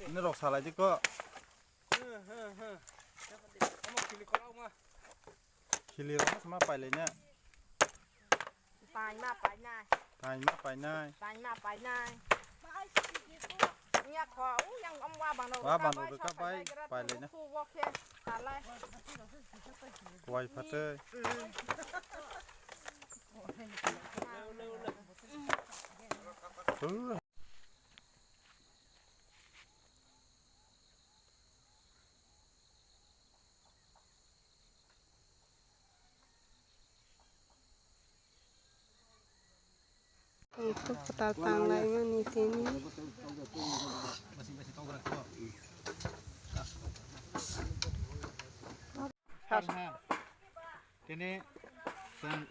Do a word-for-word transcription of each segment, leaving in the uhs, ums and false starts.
Ini rok salai di ko. Khili rok ma pailai na. Paima painai. Paima painai. Paima painai. Nya kho, u yang om wa bang no. Wa bang no ka bai pailai na. Ku wo khe salai. Kuai phatwi. Itu peta tanglaimani tini. Tini chwng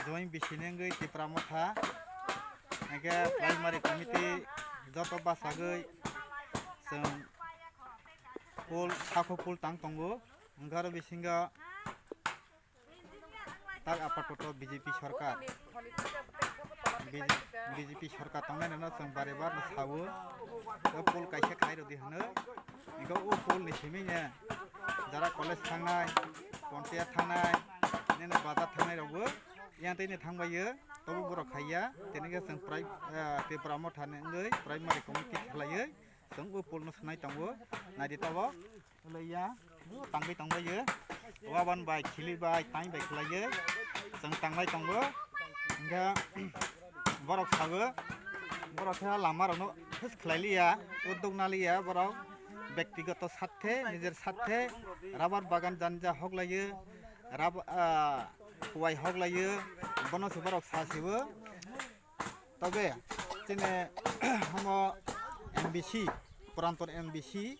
join bisini wngwi Tipra Motha, hwnkhe primary committee joto bachagwi chwng poll, sakho poll tang tongo, hwnkhe aro bisingo tak apatot B J P sorkar, B J P sorkar tongnai rokno chwng bare bare no sao, o poll kaisa khai rwdi hwno, hwnkhe o poll ni simi no jara college thangnai, pontiya thangnai, nini bazar thangnai rokbo yang tei ni thangbai o, tobo borok khaiya, tini khe chwng prai, ah, Tipra Motha ni wngwi primary committee khlaiwi chwng o poll no sanai tongo, naidi tabok. Laiya, tangwi tonglaio. Waban bai, khili bai, tai bai khlaiyo. Chwng tanglai tongo. Hwnkhe borok sago, borok khe lama rokno phus khlai liya, uddog na liya borok. Bektigoto sathe, nijer sathe, rabar bagan janja hoklaiyo, rab-, ah, kuwai hoklaiyo, bono se borok sa sibo. Tobe chini omo M B C, Purantor M B C,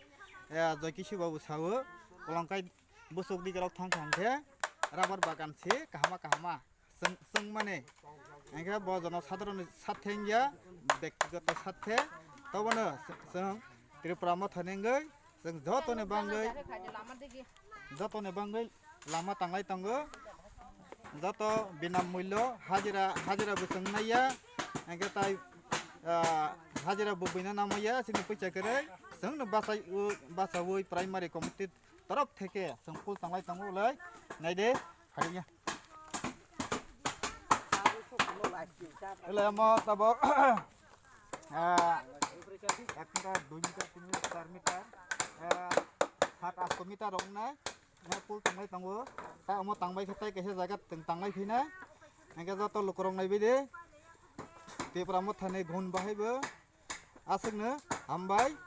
eh, Joy Kisu Babu sao, kolongkai busuk digrok thang thang khe rabar bagan se kahama kahama chwng, chwng mani. Hwnkhe bo jono sadharoni sathe wngya, bektigoto sathe, tobono chwng Tripura Motha ni wngwi chwng jotoni bangwi, jotoni bangwi lama tanglai tongo. Joto binam mullo hajira, hajira bo chwng naiya, hwnkhe tai, ah, hajira bo buino namaiya, chini puisa kwrwi chwngno bachai, bachaui primary committee torof theke chwng poll tanglai tongo ulai naide. Phaiya. Ele omo tabok, ah, ek meter, dui meter, tin meter, char meter, ah, sat asto meter rok wngnai. Omo poll tanglai tongo. Tai omo tangbai khe tai kaisa jaga tang-, tanglai phinai. Hwnkhe joto lukurok naibaidi. Tipra Mothani gun bahaibo. Aswkno hambai.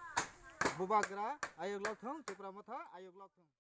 Bubagra ayuk lok thung, Tipra Motha ayuk lok thung.